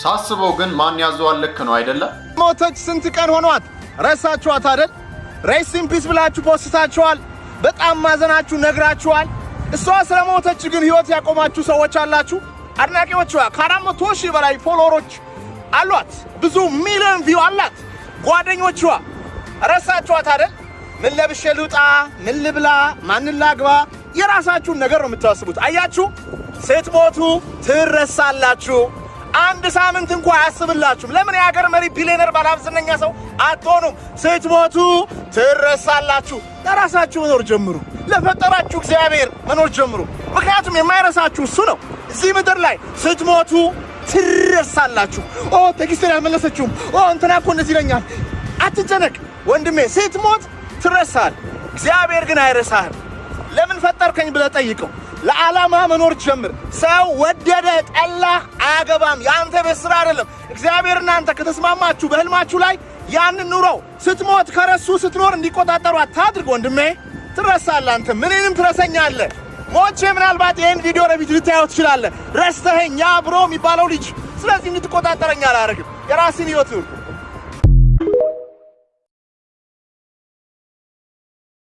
ሳስበው ግን ማን ያዘዋል ልክ ነው አይደለም? ሞተች ስንት ቀን ሆኗት? ረሳችኋት አይደል? Rest in peace ብላችሁ ፖስታችኋል። በጣም ማዘናችሁ ነግራችኋል። እሷ ስለሞተች ግን ህይወት ያቆማችሁ ሰዎች አላችሁ። አድናቂዎቿ ከ400,000 በላይ follower ኦች አሏት። ብዙ ሚሊዮን view አላት። ጓደኞቿ ረሳችኋት አይደል? ምን ለብሼ ልውጣ፣ ምን ልብላ፣ ማንን ላግባ? የራሳችሁን ነገር ነው የምታስቡት። አያችሁ፣ ስትሞቱ ትረሳላችሁ። አንድ ሳምንት እንኳ አያስብላችሁም። ለምን የሀገር መሪ፣ ቢሊዮነር፣ ባለሀብት፣ ዝነኛ ሰው አትሆኑም? ስትሞቱ ትረሳላችሁ። ለራሳችሁ መኖር ጀምሩ። ለፈጠራችሁ እግዚአብሔር መኖር ጀምሩ። ምክንያቱም የማይረሳችሁ እሱ ነው። እዚህ ምድር ላይ ስትሞቱ ትረሳላችሁ። ኦ text ኤን አልመለሰችውም፣ ኦ እንትና እኮ እንደዚህ ይለኛል። አትጨነቅ ወንድሜ፣ ስትሞት ትረሳል። እግዚአብሔር ግን አይረሳህም። ለምን ፈጠርከኝ ብለህ ጠይቀው። ለዓላማ መኖር ጀምር። ሰው ወደደ ጠላ አያገባም። የአንተ ቤት ስራ አይደለም። እግዚአብሔር እናንተ ከተስማማችሁ በህልማችሁ ላይ ያንን ኑረው። ስትሞት ከረሱ ስትኖር እንዲቆጣጠሩ አታድርግ ወንድሜ። ትረሳለህ። አንተ ምንንም ትረሰኛለህ። ሞቼ ምናልባት ይህን ቪዲዮ ለፊት ልታየው ትችላለህ። ረስተኸኝ ያ bro የሚባለው ልጅ። ስለዚህ እንድትቆጣጠረኝ አላደርግም። የራስን ህይወት ኑር።